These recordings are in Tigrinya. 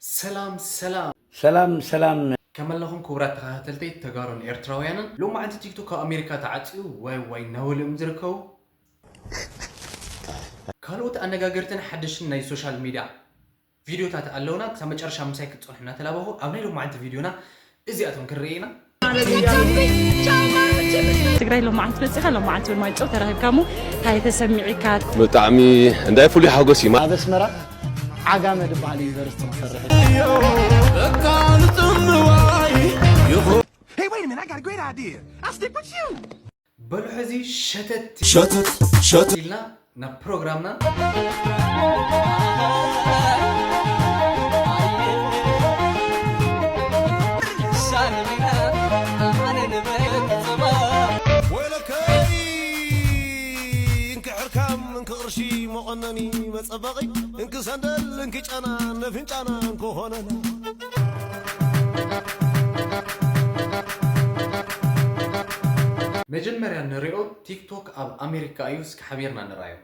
ሰላም ሰላም ሰላም ሰላም ከመለኹም ክቡራት ተኸታተልተይ ተጋሩን ኤርትራውያንን። ሎማዓንቲ ቲክቶክ ካብ ኣሜሪካ ተዓፅዩ ዋይ ዋይ እናበሉ እዮም ዝርከቡ። ካልኦት ኣነጋገርትን ሓደሽትን ናይ ሶሻል ሚድያ ቪዲዮታት ኣለውና። ክሳብ መጨረሻ ምሳይ ክትፀንሑ እናተላበኹ ኣብ ናይ ሎማዓንቲ ቪዲዮና እዚኣቶም ክንርኢ ኢና። ትግራይ ሎማዓንቲ መፂኻ ሎማዓንቲ እውን ማይጨው ተራኺብካ እሞ እንታይ ተሰሚዒካ? ብጣዕሚ እንታይ ፍሉይ ሓጎስ እዩ። ኣብ ኣስመራ ዓጋመ ዝበሃል ዩኒቨርሲቲ ክሰርሕ በሉ ሕዚ ሸተት ሸተት ሸተት ኢልና ናብ ፕሮግራምና። ወይለከይ እንክሕርካም እንክቕርሺ መቐነኒ መጸበቒ እንክሰንደል እንክጨና ነፍንጫና እንክኾነና መጀመርያ ንሪኦ ቲክቶክ ኣብ ኣሜሪካ እዩ። እስኪ ሓቢርና ንርኣዮ።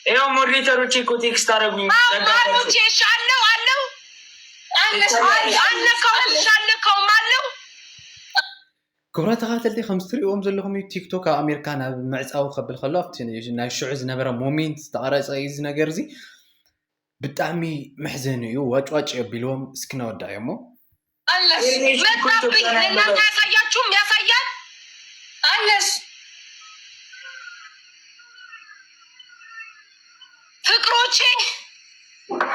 ይኸው ሞዲሬተሮቼ እኮ ቴክስት አደረጉኝ። አማኖቼ ሻለው አለው አነካውም ሻለካውም አለው። ክቡራት ተኸታተልቲ ከምዚ ትሪእዎም ዘለኹም እዩ። ቲክቶክ ኣብ ኣሜሪካ ናብ ምዕፃዊ ከብል ከሎ ኣብቲ ናይ ሽዑ ዝነበረ ሞሜንት ዝተቐረፀ እዩ እዚ ነገር እዚ። ብጣዕሚ መሕዘኒ እዩ። ዋጭዋጭ የቢልዎም። እስኪ ነወዳእዮ እሞ አለሽ መጣብኝ። ለእናንተ ያሳያችሁም ያሳያል አለሽ ፍቅሮቼ።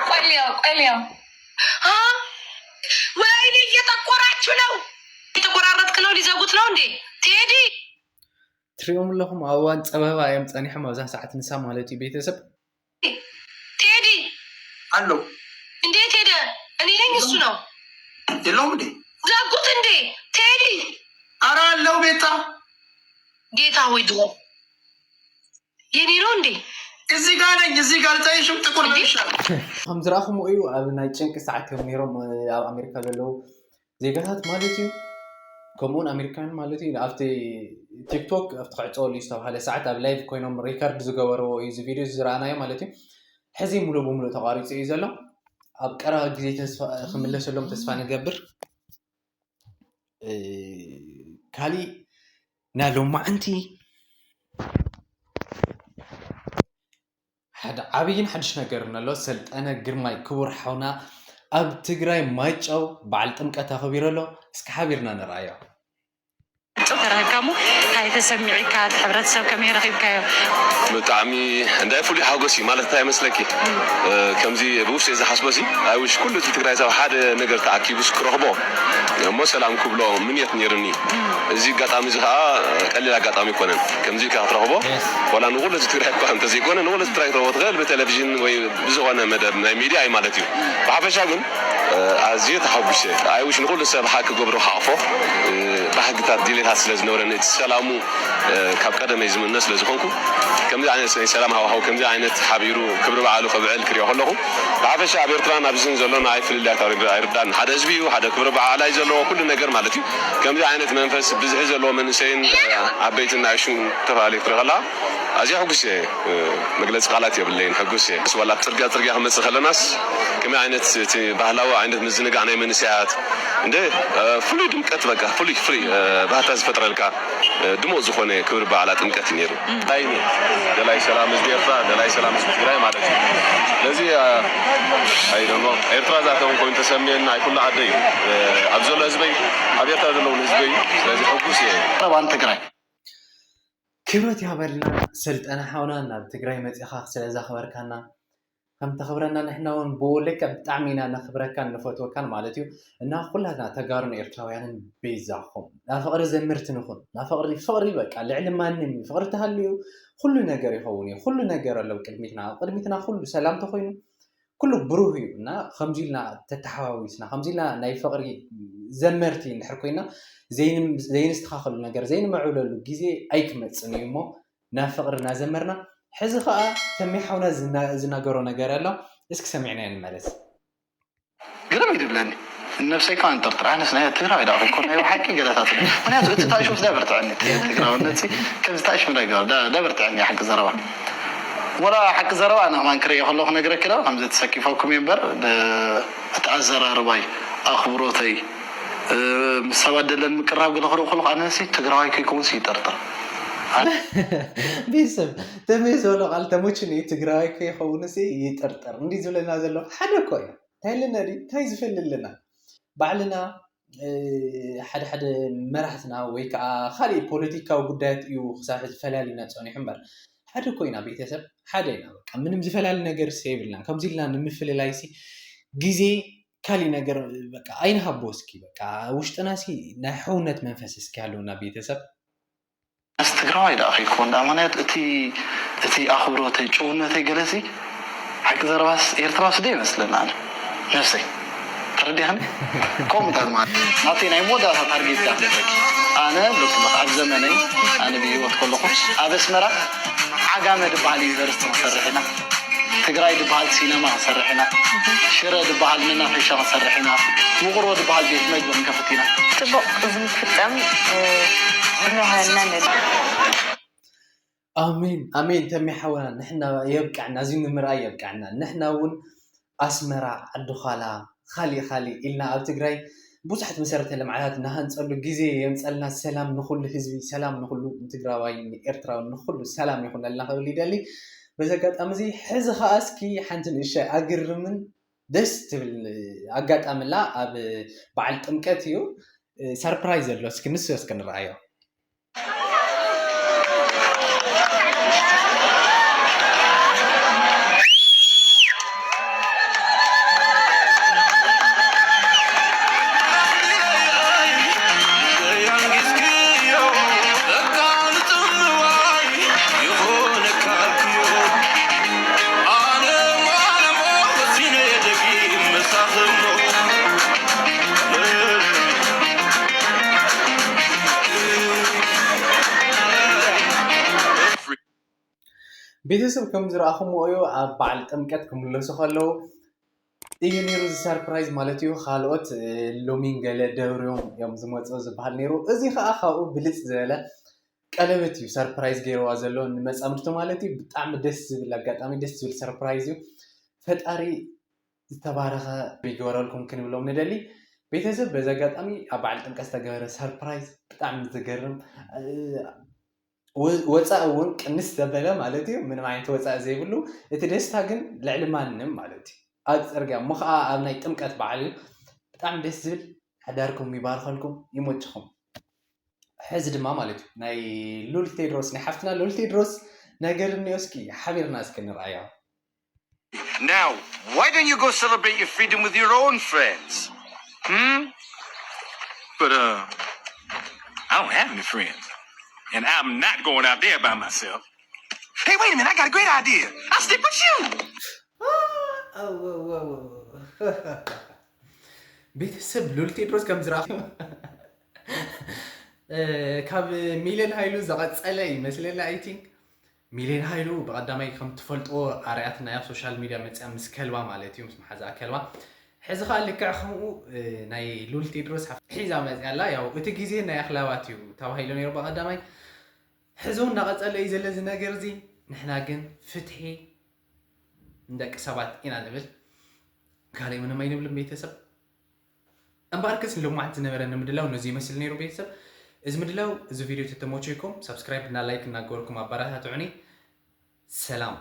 ቆሊያ ቆሊያ ወይኔ እየጠቆራችሁ ነው። የተቆራረጥክ ነው ሊዘጉት ነው እንዴ ቴዲ? ትሪኦም ኣለኹም ኣብ እዋን ፀበባ እዮም ፀኒሖም ኣብዛ ሰዓት ንሳ ማለት እዩ ቤተሰብ። ቴዲ አለው እንዴት ሄደ? እኔ ነኝ እሱ ነው። የለውም እንዴ? ዘጉት እንዴ ቴዲ? አረ አለው ቤታ ጌታ ሆይ ድሮ የኔ ነው እንዴ? እዚህ ጋር ነኝ። እዚህ ጋር ጸይሽም ጥቁር ለብሻል። ከም ዝረኣኹምዎ እዩ ኣብ ናይ ጭንቂ ሰዓት እዮም ነይሮም ኣብ ኣሜሪካ ዘለዉ ዜጋታት ማለት እዩ። ከምኡውን ኣሜሪካውያን ማለት እዩ። ኣብቲ ቲክቶክ ኣብቲ ክዕፀወሉ እዩ ዝተባሃለ ሰዓት ኣብ ላይቭ ኮይኖም ሪከርድ ዝገበርዎ እዩ እዚ ቪድዮ እዚ ዝረኣናዮ ማለት እዩ። ሕዚ ሙሉእ ብሙሉእ ተቋሪፁ እዩ ዘሎ። ኣብ ቀረባ ግዜ ተስፋ ክምለሰሎም ተስፋ ንገብር። ካሊእ ናይ ሎማዓንቲ ሓደ ዓብይን ሓድሽ ነገር ኣሎ። ሰልጠነ ግርማይ ክቡር ሓውና ኣብ ትግራይ ማይጨው በዓል ጥምቀት ኣኸቢሩ ኣሎ። እስኪ ሓቢርና ንርኣዮ። ጨው ተራኺብካ እሞ እንታይ ተሰሚዒካ? እቲ ሕብረተሰብ ከመይ ረኺብካዮ? ብጣዕሚ እንታይ ፍሉይ ሓጎስ እዩ ማለት እንታይ ይመስለኪ? ከምዚ ብውሽጢ ዝሓስቦ ሲ ኣይውሽ ኩሉ ህዝቢ ትግራይ ሰብ ሓደ ነገር ተኣኪቡ ክረኽቦ እሞ ሰላም ክብሎ ምንየት ነይርኒ። እዚ ኣጋጣሚ እዚ ከዓ ቀሊል ኣጋጣሚ ኣይኮነን። ከምዚ ኢልካ ክትረኽቦ ዋላ ንኩሉ ህዝቢ ትግራይ እኳ እንተዘይኮነ ንኩሉ ህዝቢ ትግራይ ክትረኽቦ ትኽእል ብቴሌቪዥን ወይ ብዝኾነ መደብ ናይ ሚድያ እዩ ማለት እዩ። ብሓፈሻ ግን ኣዝየ ተሓጒሰ። ኣይውሽ ንኩሉ ሰብ ሓቂ ክገብሮ ክሓቕፎ ባህግታት ድሌታት ስለ ዝነበረኒ እቲ ሰላሙ ካብ ቀደመይ ዝምነ ስለ ዝኾንኩ ከምዚ ዓይነት ናይ ሰላም ሃዋሃው ከምዚ ዓይነት ሓቢሩ ክብሪ በዓሉ ከብዕል ክሪኦ ከለኹ ብሓፈሻ ኣብ ኤርትራን ኣብዝን ዘሎ ናይ ፍልልያት ኣይርዳን። ሓደ ህዝቢ እዩ፣ ሓደ ክብሪ በዓል እዩ ዘለዎ ኩሉ ነገር ማለት እዩ። ከምዚ ዓይነት መንፈስ ብዝሒ ዘለዎ መንእሰይን ዓበይትን ንኣሽቱን ተፈላለዩ ክትርኢ ከለኻ ኣዝየ ሕጉስ እየ። መግለፂ ቃላት የብለይን፣ ሕጉስ እየ። ዋላ ጽርግያ ጽርግያ ክመፅእ ከለናስ ከመይ ዓይነት እቲ ባህላዊ ዓይነት ምዝንጋዕ ናይ መንእሰያት እንደ ፍሉይ ድምቀት በቃ ፍሉይ ፍሉይ ባህታ ዝፈጥረልካ ድሙቕ ዝኾነ ክብሪ በዓላ ጥምቀት እዩ ነይሩ። ናይ ደላይ ሰላም ህዝቢ ኤርትራ፣ ደላይ ሰላም ህዝቢ ትግራይ ማለት እዩ። ስለዚ ኣይ ዶንት ኖ ኤርትራ እዛ ከም ኮይኑ ተሰምየኒ ኣይ ኩሉ ዓደይ ኣብ ዘሎ ህዝበይ ኣብ ኤርትራ ዘለውን ህዝበይ ስለዚ ሕጉስ እየ። ቀረባን ትግራይ ክብረት ያበልና ሰልጠነ ሓውና ናብ ትግራይ መፂኻ ስለ ዘኽበርካና ከም ተኽብረና ንሕና እውን ብኡ ልክዕ ብጣዕሚ ኢና ነኽብረካን ንፈትወካን ማለት እዩ። እና ኩላትና ተጋሩን ኤርትራውያንን በይዛኹም ናብ ፍቕሪ ዘምርቲ ንኹን። ናብ ፍቕሪ ፍቕሪ በቃ ልዕሊ ማንም እዩ። ፍቕሪ ተሃልዩ ኩሉ ነገር ይኸውን እዩ። ኩሉ ነገር ኣሎ ኣብ ቅድሚትና። ኣብ ቅድሚትና ኩሉ ሰላም ተኾይኑ ኩሉ ብሩህ እዩ እና ከምዚ ኢልና ተተሓዋዊስና ከምዚ ኢልና ናይ ፍቕሪ ዘመርቲ እንድሕር ኮይና ዘይንስተኻኸሉ ነገር ዘይንምዕብለሉ ግዜ ኣይክመፅን እዩ እሞ ናብ ፍቕሪ እናዘመርና ሕዚ ከዓ ተሜ ሓውና ዝናገሮ ነገር ኣሎ እስኪ ሰሚዕናዮ ንመለስ። ግርም እዩ ዝብለኒ ነብሰይ ከማን ጠርጥር። ኣነስ ናይ ትግራዊ ዳ እኮ ናይ ሓቂ ገለታት። ምክንያቱ እቲ ታይሾስ ዳ በርትዐኒ፣ እቲ ትግራውነት ሲ ከምዚ ታይሽ ምዳ ይገበር፣ ዳ፣ ዳ በርትዐኒ ሓቂ ዘረባ። ወላ ሓቂ ዘረባ ኣነ ከማን ክርእዮ ከለኹ ነግረኪ ዶ፣ ከምዚ ተሰኪፈኩም እየ እምበር፣ ብ-፣ እቲ ኣዘራርባይ፣ ኣኽብሮተይ፣ እ፣ ምስ ሰባት ደለን ምቅራብ ገለ ክርኢ ከለኹ ኣነሲ ትግራዋይ ከይከውን ሲ ይጠርጥር። ቤተሰብ ተመይ ዝበሎ ቃል ተመችኒ ትግራዋይ ከይኸውን ሲ ይጥርጥር እንዲ ዝብለና ዘሎ ሓደ እኮ እዩ። እንታይ ኣለና ድዩ? እንታይ ዝፈሊ ኣለና? ባዕልና፣ እ፣ ሓደ ሓደ መራሕትና ወይ ከዓ ካልእ ፖለቲካዊ ጉዳያት እዩ ክሳብ ሕዚ ፈላሊና ጸኒሑ እምበር፣ ሓደ ኮይና ቤተሰብ ሓደ ኢና። በቃ ምንም ዝፈላሊ ነገር ሲ የብልና። ከምዚ ኢልና ንምፍልላይ ሲ ግዜ ካልእ ነገር በቃ ኣይንሃቦ እስኪ። በቃ ውሽጥና ሲ ናይ ሕውነት መንፈስ እስኪ ኣለውና ቤተሰብ። ኣስ ትግራዋይ ደኣ ከይኮን ደኣ፣ ምክንያቱ እቲ፣ እቲ ኣኽብሮተይ፣ ጭውነተይ ገለሲ ሓቂ ዘረባስ ኤርትራውስ ዶ ይመስለና? ኣነ ነፍሰይ ተረዲኽኒ? ከምኡ ኢታት ማለት ናተይ ናይ መወዳእታ ታርጌት እያ ትብለኪ። ኣነ ብትብኽ ኣብ ዘመነይ፣ ኣነ ብህይወት ከለኹ ኣብ ኣስመራ ዓጋመ ዝበሃል ዩኒቨርሲቲ ክንሰርሕ ኢና። ትግራይ ዝበሃል ሲነማ ክንሰርሕ ኢና። ሽረ ዝበሃል መናፈሻ ክንሰርሕ ኢና። ውቕሮ ዝበሃል ቤት መግቢ ክንከፍት ኢና። ጽቡቕ፣ እዚ ንክፍጸም፣ እ፣ ብምህዋንና ንል። ኣሜን ኣሜን። ተሜ ሓውና ንሕና የብቃዕና፣ እዚ ንምርኣይ የብቃዕና። ንሕና እውን ኣስመራ፣ ዓዲ ዃላ፣ ካሊእ ካሊእ ኢልና ኣብ ትግራይ ብዙሓት መሰረተ ልምዓታት እናሃንፀሉ ግዜ የምፀልና። ሰላም ንኹሉ ህዝቢ፣ ሰላም ንኹሉ ንትግራዋይ፣ ንኤርትራዊ፣ ንኹሉ ሰላም ይኹነልና ክብል ይደሊ። በዚ ኣጋጣሚ እዚ ሕዚ ከዓ እስኪ ሓንቲ ንእሻይ ኣግርምን ደስ ትብል ኣጋጣሚ ኣላ። ኣብ በዓል ጥምቀት እዩ፣ ሰርፕራይዝ ኣሎ። እስኪ ንሱ እስኪ ንረኣዮ። ቤተሰብ ከም ዝረኣኹምዎ እዩ፣ ኣብ በዓል ጥምቀት ክምለሱ ከለዉ እዩ ነይሩ እዚ ሰርፕራይዝ ማለት እዩ። ካልኦት፣ እ፣ ሎሚን ገለ ደብርዮም እዮም ዝመፁ ዝበሃል ነይሩ። እዚ ከዓ ካብኡ ብልፅ ዝበለ ቀለበት እዩ ሰርፕራይዝ ገይርዋ ዘሎ ንመፃምድቱ ማለት እዩ። ብጣዕሚ ደስ ዝብል ኣጋጣሚ፣ ደስ ዝብል ሰርፕራይዝ እዩ። ፈጣሪ ዝተባረኸ ይግበረልኩም ክንብሎም ንደሊ። ቤተሰብ በዚ ኣጋጣሚ ኣብ በዓል ጥምቀት ዝተገበረ ሰርፕራይዝ ብጣዕሚ ዝገርም፣ እ፣ ወ-፣ ወፃኢ እውን ቅንስ ዘበለ ማለት እዩ። ምንም ዓይነት ወፃኢ ዘይብሉ፣ እቲ ደስታ ግን ልዕሊ ማንም ማለት እዩ። ኣብ ፅርግያ እሞ ከዓ ኣብ ናይ ጥምቀት በዓል እዩ። ብጣዕሚ ደስ ዝብል። ሓዳርኩም ይባርኸልኩም፣ ይመችኹም። ሕዚ ድማ ማለት እዩ ናይ ሉል ቴድሮስ፣ ናይ ሓፍትና ሉል ቴድሮስ ነገር እኒኦ፣ እስኪ ሓቢርና እስኪ ንርኣዮ። Now, why don't you go celebrate your freedom with your own friends? Hmm? But, uh, I don't have any friends. And I'm not going out there by myself. Hey, wait a minute, I got a great idea. I'll stick with you. ቤተሰብ ሉል ቴድሮስ ከም ዝረኣኹ ካብ ሚልዮን ሃይሉ ዝቐፀለ ይመስለኒ። I think ሚልዮን ሃይሉ ብቐዳማይ ከም ትፈልጥዎ ኣርኣያትና ኣብ ሶሻል ሚድያ መፅያ ምስ ከልባ ማለት እዩ፣ ምስ መሓዛ ከልባ። ሕዚ ከዓ ልክዕ ከምኡ፣ እ፣ ናይ ሉል ቴድሮስ ሓፍ-፣ ሒዛ መፅያ ኣላ። ያው እቲ ግዜ ናይ ኣኽላባት እዩ ተባሂሉ ነይሩ ብቐዳማይ። ሕዚ እውን እናቐፀለ እዩ ዘሎ እዚ ነገር እዚ። ንሕና ግን ፍትሒ ንደቂ ሰባት ኢና ንብል፣ ካልእ ምንም ኣይንብልን ቤተሰብ። እምበኣርከስ ንሎማዓንቲ ዝነበረኒ ምድላው ነዚ ይመስል ነይሩ ቤተሰብ። እዚ ምድላው፣ እዚ ቪድዮ ተተመቸይኩም ሳብስክራይብ እና ላይክ እናገበርኩም ኣበረታትዑኒ። ሰላም።